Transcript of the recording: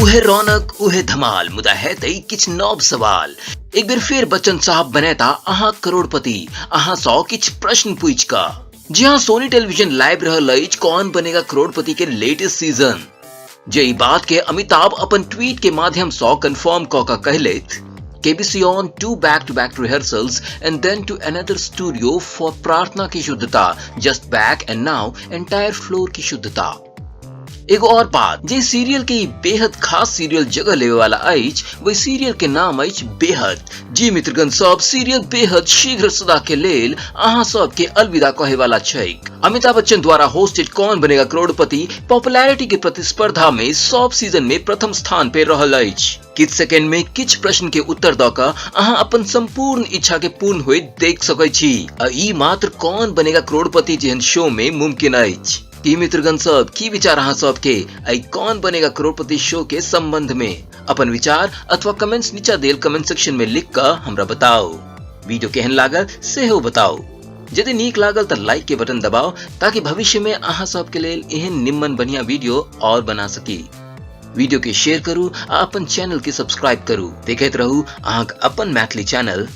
उहे रौनक उहे धमाल, मुदा हेतै किछु नव सवाल। एक बेर फेर बच्चन साहब बनेता अहाँ करोड़पति, अहाँ सँ किछु प्रश्न पूछि कऽ। जी हाँ, सोनी टेलीविजन लाइव रहल अछि कौन बनेगा करोड़पति के लेटेस्ट सीजन। जे ई बात के अमिताभ अपन ट्वीट के माध्यम सँ कंफर्म कऽ कऽ कहलथि, KBC on 2 back-to-back rehearsals and then to another studio for प्रार्थना की शुद्धता, just back and now entire floor की शुद्धता। एगो और बात, जे सीरियल के बेहद खास सीरियल जगह लेवे वाला अछि, वही सीरियल के नाम अछि बेहद। जी मित्रगण सब, सीरियल बेहद शीघ्र सदा के लेल अहाँ सब के अलविदा कहे वाला छैक। अमिताभ बच्चन द्वारा होस्टेड कौन बनेगा करोड़पति पॉपुलैरिटी के प्रतिस्पर्धा में सब सीजन में प्रथम स्थान पे रहल अछि। किछु सेकेंड में किछु प्रश्न के उत्तर दऽ कऽ अहाँ अपन संपूर्ण इच्छा के पूर्ण होइत देख सकै छी। आ ई मात्र कौन बनेगा करोड़पति जेहन शो में मुमकिन अछि। की मित्रगण सब, की विचार अहाँ सब के एहि कौन बनेगा करोड़पति शो के संबंध में? अपन विचार अथवा कमेंट्स नीचा देल कमेंट सेक्शन में लिख कऽ हमरा बताउ। वीडियो केहन लागल सेहो बताउ। यदि नीक लागल तऽ लाइक के बटन दबाउ ताकि भविष्य में अहाँ सब के लेल एहन निम्मन बढ़िया वीडियो और बना सकी। वीडियो के शेयर करू आ अपन चैनल के सब्सक्राइब करू। देखैत रहू अहाँक अपन मैथिली चैनल